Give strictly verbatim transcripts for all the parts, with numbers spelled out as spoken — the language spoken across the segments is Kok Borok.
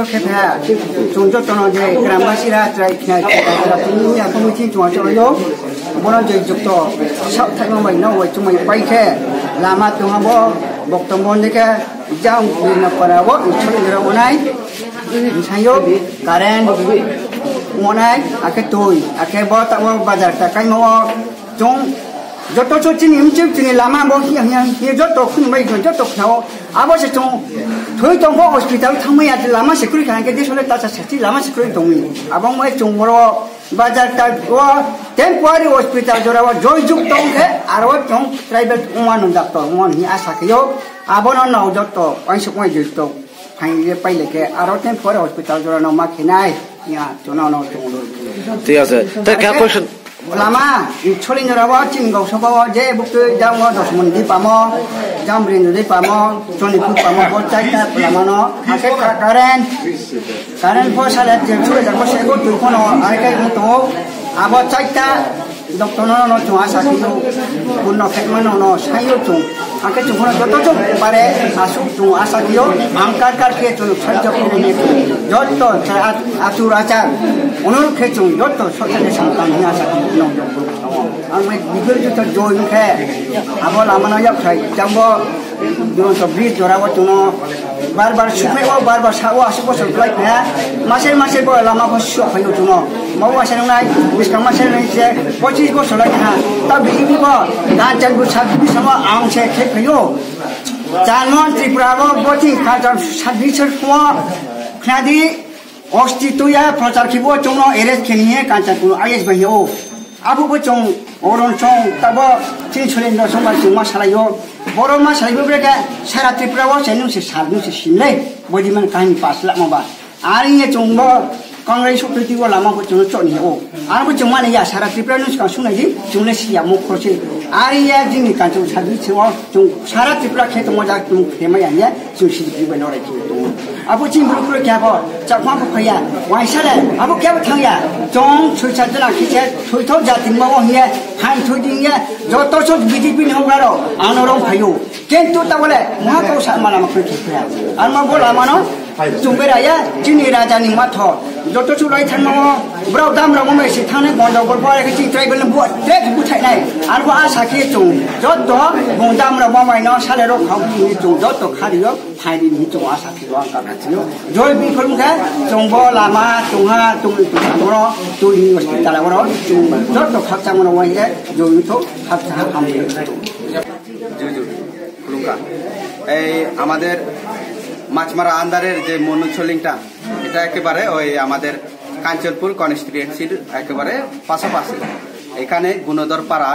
Khe pha, chwng jotono je grambasira chwrai khnai, chwrai khnai, chwng ya khamwi chwng chwng chwng yo. Bono je jukto sak thaima bai no wai chwng bai pai khe lama tongha bo bokto mon de khe jang na para bo chwng jora onai. Sayo current onai akhe tui akhe bo ta bo bazar ta kai mo chwng joto cho chini mchip chini lama bo hiya hiya hiya joto khun bai joto khnao. Abo se chwng thwi tongkho hospital thangmaya lama se kwrwi kha hwnkhe desole tasa sachi lama se kwrwi tongwi. Abo wngwi chwng boro bazar ta o temporary hospital jora o joijuk tong khe aro chwng private wngmano doctor wngmani asa khe o. Abono nao joto wansuk wai joto phainle paile khe aro temporary hospital jora no ma khinai ya chwng no chwng. ঠিক আছে। Tei kha question. Lama, choli jora o chini gausogo je buktu jang o dos mun di pamo, jang brin di pamo, choni pu pamo, bo chai ta lama no, ake ka current, current po sale je choli jora se go tu kono, ake mo to, abo chai ta, doctor no no chunga sa ki, kun no khe ma no no, sayo chung, ake chung kono joto chung pare, asu chung asa ki yo, ang kar kar khe chung sai jok ni, joto sa atur achar, unur khe chung joto sotale samtang ni asa ki no. Ang mai bigel juta join khe. Abo lama no yak khai. Jambo duron to bridge jora o tuno. Bar bar sukhai o bar bar sa o asuk bosor lai khe. Mase mase bo lama bo sio khai o tuno. Mau mase nang nai. Biskang mase nang se pochis bosor lai kha. Ta B J P bo dan chan bu sa bu sama ang se khe khai o. Chan mon Tripura bo boti kha jam sabis ko. Khnadi Osti tuya prochar khibo chungno arrest kheni he Kanchanpur I S bai o. Abu bo chung oron chung tabo chin chulin no song bai chung ma salai yo. Boro ma salai bo breka sara Tripura o se nung se sar nung se simle. Bodi man kahini pas lak mo ba. Ari ye chung bo Congress o priti o lama bo chung chon he o. Ar bo chung mani ya sara Tripura nung se kang sunai di chung le siya mo khose. Ari ya jini Kanchanpur sabi chung o chung sara Tripura khe tong mo jak chung khe ma ya ye. Chwng sidi bai lorai khe tongo. Abo chini bwrwi kwrwi khe abo chakma bo phaiya. Waisa le abo khe abo thangya. Chwng sui sa jana khe se sui thok jati ma o hiye. Hai thoi ding ye. Joto sok B J P ni hok raro. Ano rong phayo. Kintu ta bole maha kau sa mala ma kwrwi khe phaya. Ano bo lama no. Chwng bera ya. Chini raja ni matho. Joto chu lai thang mo. Bro dam rong mo si thang ne gondogol bo ai khe chini tribal ni bo. Tek bu thai nai. Ano bo asa khe chwng. Joto bung dam rong mo mai no sale rok khau chwng joto khari yo. Phaini ni chwng asa khe ang ka thio. Joi bi khulum khe chwng bo lama chwng ha chwng ni chwng ro chwng ni hospital ro chwng joto khakchang mano wai khe joi tho khakchang ham ni. জুজু, খুলুমকা। এই আমাদের মাছমারা আন্ডারের যে মনু ছলিংটা, এটা একেবারে ওই আমাদের কাঞ্চনপুর কনস্টিটুয়েন্সির একেবারে পাশাপাশি। এখানে গুণধর পাড়া,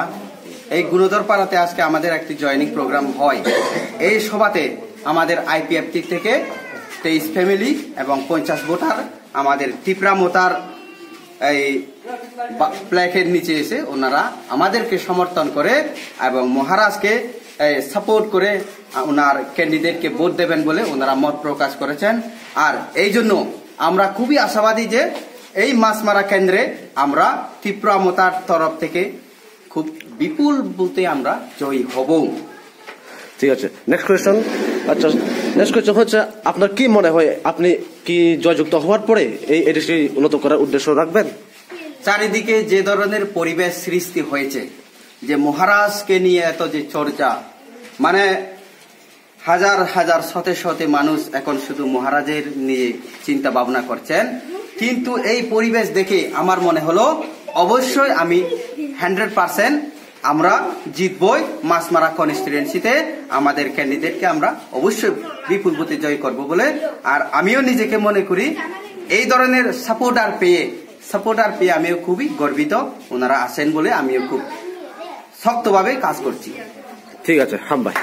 এই গুণধর পাড়াতে আজকে আমাদের একটি জয়েনিং প্রোগ্রাম হয়। এই সভাতে আমাদের আইপিএফটি থেকে তেইশ ফ্যামিলি এবং পঞ্চাশ ভোটার আমাদের তিপ্রা মোতার এই বা-, ফ্ল্যাগের নিচে এসে ওনারা আমাদেরকে সমর্থন করে এবং মহারাজকে, এই, সাপোর্ট করে, আ, ওনার ক্যান্ডিডেটকে ভোট দেবেন বলে ওনারা মত প্রকাশ করেছেন। আর এই জন্য আমরা খুবই আশাবাদী যে এই মাছমারা কেন্দ্রে আমরা তিপ্রা মোতার তরফ থেকে খুব বিপুল ভোটে আমরা জয়ী হব। ঠিক আছে, নেক্সট কোয়েশ্চন। আচ্ছা, নেক্সট কোয়েশ্চন হচ্ছে, আপনার কি মনে হয়, আপনি কি জয়যুক্ত হওয়ার পরে এই এডিসি উন্নত করার উদ্দেশ্য রাখবেন? চারিদিকে যে ধরনের পরিবেশ সৃষ্টি হয়েছে, যে মহারাজকে নিয়ে এত যে চর্চা, মানে হাজার হাজার শতে শতে মানুষ এখন শুধু মহারাজের নিয়ে চিন্তা ভাবনা করছেন, কিন্তু এই পরিবেশ দেখে আমার মনে হলো অবশ্যই আমি হান্ড্রেড পার্সেন্ট আমরা জিতবই। মাছমারা কনস্টিটুয়েন্সিতে আমাদের ক্যান্ডিডেটকে আমরা অবশ্যই বিপুল ভোটে জয় করব বলে, আর আমিও নিজেকে মনে করি এই ধরনের সাপোর্টার পেয়ে, সাপোর্টার পেয়ে আমিও খুবই গর্বিত। ওনারা আছেন বলে আমিও খুব শক্তভাবে কাজ করছি। ঠিক আছে, হাম ভাই।